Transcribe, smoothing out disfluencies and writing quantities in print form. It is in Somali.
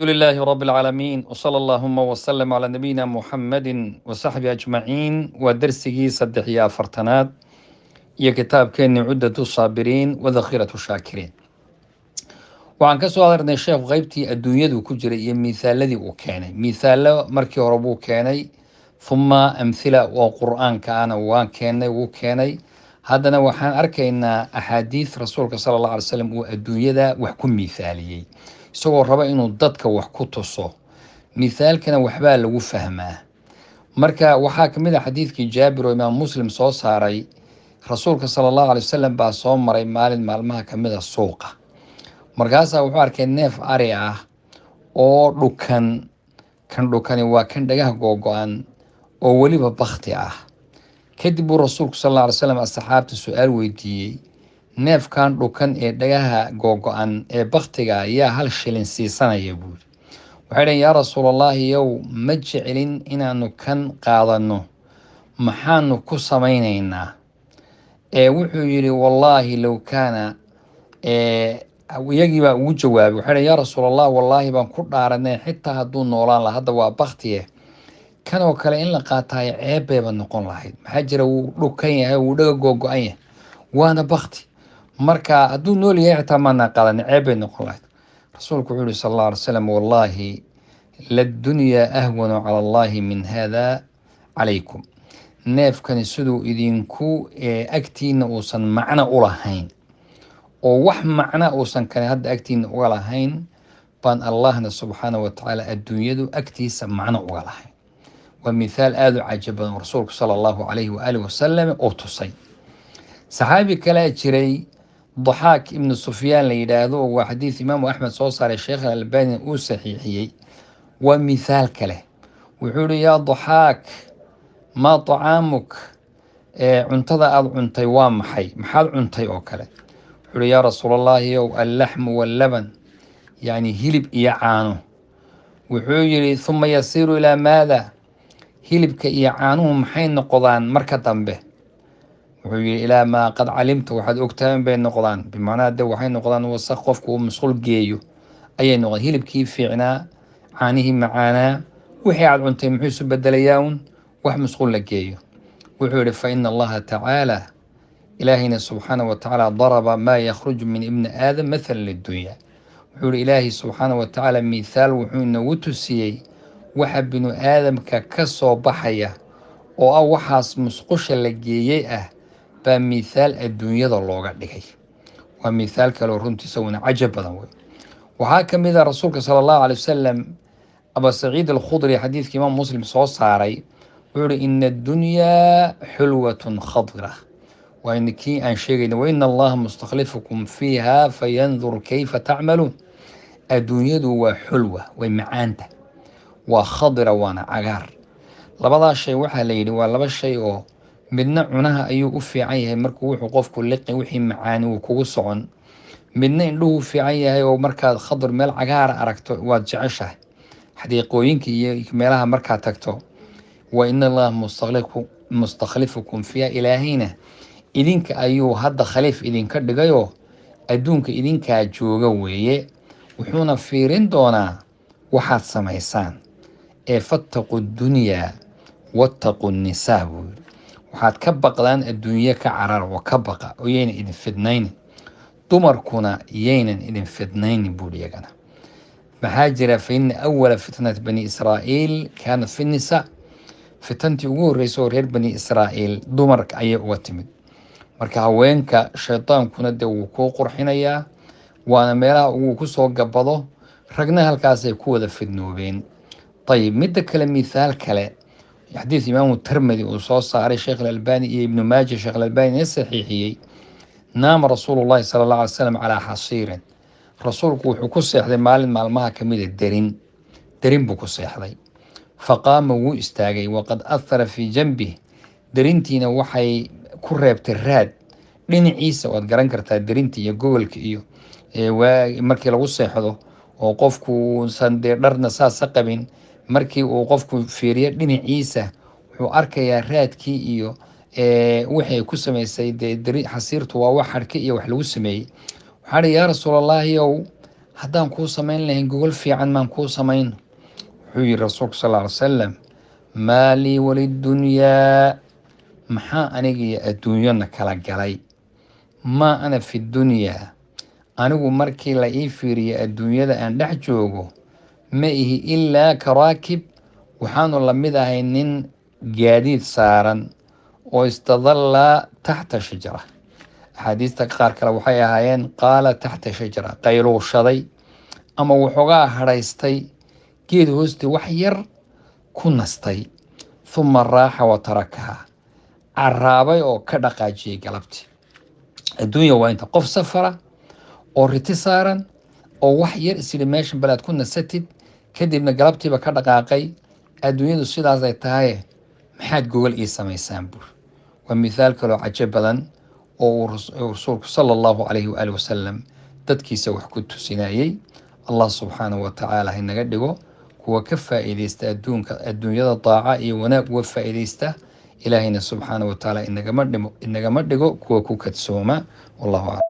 لله رب العالمين، وصلى اللهم وسلم على نبينا محمد وصحبه أجمعين. Waa darsigii 43aad iyo kitaabkeeni Cudatu Saabiriin Wadakhiratu Shaakiriin. Waxaan ka soo hadalnay sheekhu qeybtii adduunyadu ku jiray iyo miithaaladii uu keenay. Miithaalo markii hore buu keenay, thumma amthila oo Qur-aanka ana waan keenay, wuu keenay. Haddana waxaan arkaynaa axaadiis rasuulka sala Allah alay slam uu adduunyada wax ku miithaaliyey, isagoo raba inuu dadka wax ku tuso. Mithaalkana waxbaa lagu fahmaa. Marka waxaa kamid ah xadiidkii Jaabir oo Imaam Muslim soo saaray. Rasuulka sala Allahu alay wasalam baa soo maray maalin maalmaha kamid a suuqa. Markaasaa wuxuu arkay neef ari ah oo dhukan. Kan dhukani waa kan dhagaha googo-an oo weliba bakti ah. Kadib buu rasuulku sal alla alay slam asxaabta su-aal weydiiyey: "Neefkan dhukan ee dhagaha googo-an ee baktiga yaa hal shilin siisanaya?" buuri. Waxay dhaheen: "Yaa Rasuulallahi yow, ma jecelin inaanu kan qaadanno, maxaanu ku samaynaynaa?" Ee wuxuu yidhi: "Wallaahi low kaana." Iyagii baa ugu jawaabay. Waxay dhaheen: "Yaa Rasuulallah, wallaahi baan ku dhaaranay, xitaa hadduu noolaan laha, hadda waa baktiye, kanoo kale in la qaataayo ceeb bayba noqon lahayd. Maxaa jira? Wuu dhukan yahay, wuu dhaga googo-an yahay, waana bakti. Marka hadduu nool yahay xitaa maanaa qaadanin, ceeb bay noqon lahayd." Rasuulku wuxuu yihi sal Allah alay slam: "Wallaahi ladunyaa ahwanu cala Allahi min hada calaykum." Neefkani siduu idinku agtiina uusan macno u lahayn oo wax macno uusan kane hadda agtiina uga lahayn, baan Allahna subxaana wa tacaala adduunyadu agtiisa macno uga lahayn. Waa mithaal aada u cajab badan rasuulku sala Allahu calayhi waaalih wasalam oo tusay. Saxaabi kalea jiray, Daxaak Ibnu Sufyaan la yidhaahdo, oo waa xadiis Imaamu Axmed soo saaray, Sheekh Alalbani uu saxiixiyey. Waa mithaal kale. Wuxuu yihi: "Yaa Daxaak, maa tacaamuk? Cuntada aada cuntay waa maxay? Maxaad cuntay?" oo kale. Wuxuu yihi: "Yaa Rasuulallahi ow, allaxmu wallaban, yacni hilib iyo caano." Wuxuu yihi: "Thumma yasiiru ilaa maada? Hilibka iyo caanuhu maxay noqdaan marka dambe?" Wuxuu yihi: "Ilaa maa qad calimta, waxaad ogtahay bay noqdaan." Bimacnaa de waxay noqdaan wasaq qofku uu musqul geeyo ayay noqdaan. Hilibkii fiicnaa, caanihii macaanaa, wixii aad cuntay muxuu isu bedelayaa? Un wax musqul la geeyo. Wuxuu yihi: "Fa ina Allaha tacaala, Ilaahayna subxaana wa tacaala, daraba maa yakhruju min ibni aadam mathalan lidunya." Wuxuu yihi Ilaahay subxaana wa tacaala mithaal wuxuu inagu tusiyey waxa binu aadamka ka soo baxaya oo ah waxaas musqusha la geeyey ah baa mithaal adduunyada looga dhigay. Waa mithaal kaleo runtii isaguna cajab badan wey. Waxaa ka mid a rasuulka sala Allahu alay wasalam, Aba Saciid Alkhudri, xadiidka Imaam Muslim soo saaray. Wuxuu uhi: "Ina addunyaa xulwatun khadira." Waa kii aan sheegayna. "Waina Allaha mustakhlifukum fiiha fayandur kayfa tacmaluun." Adduunyadu waa xulwa, way macaanta, waa khadira, waana cagaar. Labadaa shay waxaa la yidhi waa laba shay oo midna cunaha ayuu u fiican yahay, markuu wuxuu qofku liqi wixii macaani wuu kugu socon. Midna indhuhu u fiican yahay, oo markaad khadir meel cagaara aragto waad jeceshahay, xadiiqooyinka iyo meelaha markaad tagto. Wa ina Allaha mustakhlifukum fiiha, Ilaahayna idinka ayuu hadda khaliif idinka dhigayoo adduunka idinkaa jooga weeye, wuxuuna fiirin doonaa waxaad samaysaan. Ee "fattaqu dunyaa wattaqu nisaa," buu yidhi. Waxaad ka baqdaan adduunye, ka carar oo ka baqa oo yaynan idin fidnaynin, dumarkuna yaynan idin fidnaynin, buuhi iyagana. Maxaa jira? Fa ina awala fitnati bani Israa'iil kaanat fi nisaa. Fitantii ugu horreysay oo reer Bani Israa'iil dumarka ayay uga timid. Marka haweenka shaydaankuna dee wuu kuu qurxinayaa, waana meelaha uu kusoo gabado. Ragna halkaasay ku wada fidnoobeen. Ayib, midda kale, mithaal kale, xadiis Imaamu Termidi uu soo saaray, Sheekh Alalbani iyo Ibnu Maaja, Sheekh Alalbani na saxiixiyey. Naama rasuulu llahi sala Allah alay slam calaa xasiirin. Rasuulku wuxuu ku seexday maalin maalmaha kamida derin. Derin buu ku seexday. Faqaama, wuu istaagay. Waqad athara fii janbih, derintiina waxay ku reebtay raad dhinaciisa. Waad garan kartaa derinta iyo gogolka iyo markii lagu seexdo oo qofku uusan dee dharna saasa qabin, markii uu qofku fiiriyo dhinaciisa wuxuu arkayaa raadkii iyo wixii ay ku samaysay. Dee xasiirtu waa wax xadhka iyo wax lagu sameeyey. Waxaa hi: "Yaa Rasuulallaahi ow, Haddaan kuu samayn lahayn gogol fiican, maan kuu samayno? Wuxuu yihi rasuulku sal ly salam: Maa lii walidunyaa, maxaa aniga iyo adduunyona kala galay? Maa ana fi dunyaa, anigu markii la ii fiiriyo adduunyada aan dhex joogo ma ihi ilaa karaakib, waxaanu la mid ahay nin gaadiid saaran oo istadallaa taxta shajara. Axaadiista qaar kale waxay ahaayeen qaala taxta shajara, qayluushaday ama waxoogaa hadhaystay geed hoosti, wax yar ku nastay, huma raaxa wa tarakaha, caraabay oo ka dhaqaajiyey galabtii. Adduunya waa inta qof safara oo riti saaran oo wax yar isyidhi meeshan bal aad ku nasatid, kadibna galabtiiba ka dhaqaaqay. Adduunyadu sidaas ay tahaye, maxaad gogol ii samaysaan buur? Waa mithaal kaloo cajo badan oo uu rasuulku sala allahu calayhi waaalih wasalam dadkiisa wax ku tusinayey. Allah subxaanahu wa tacaala haynaga dhigo kuwa ka faa'iideysta adduunka, adduunyada daaca iyo wanaag uga faa'iideysta. Ilaahayna subxaanahu wa tacaala inagama dhimo, inagama dhigo kuwa ku kadsooma. Wallahu aclam.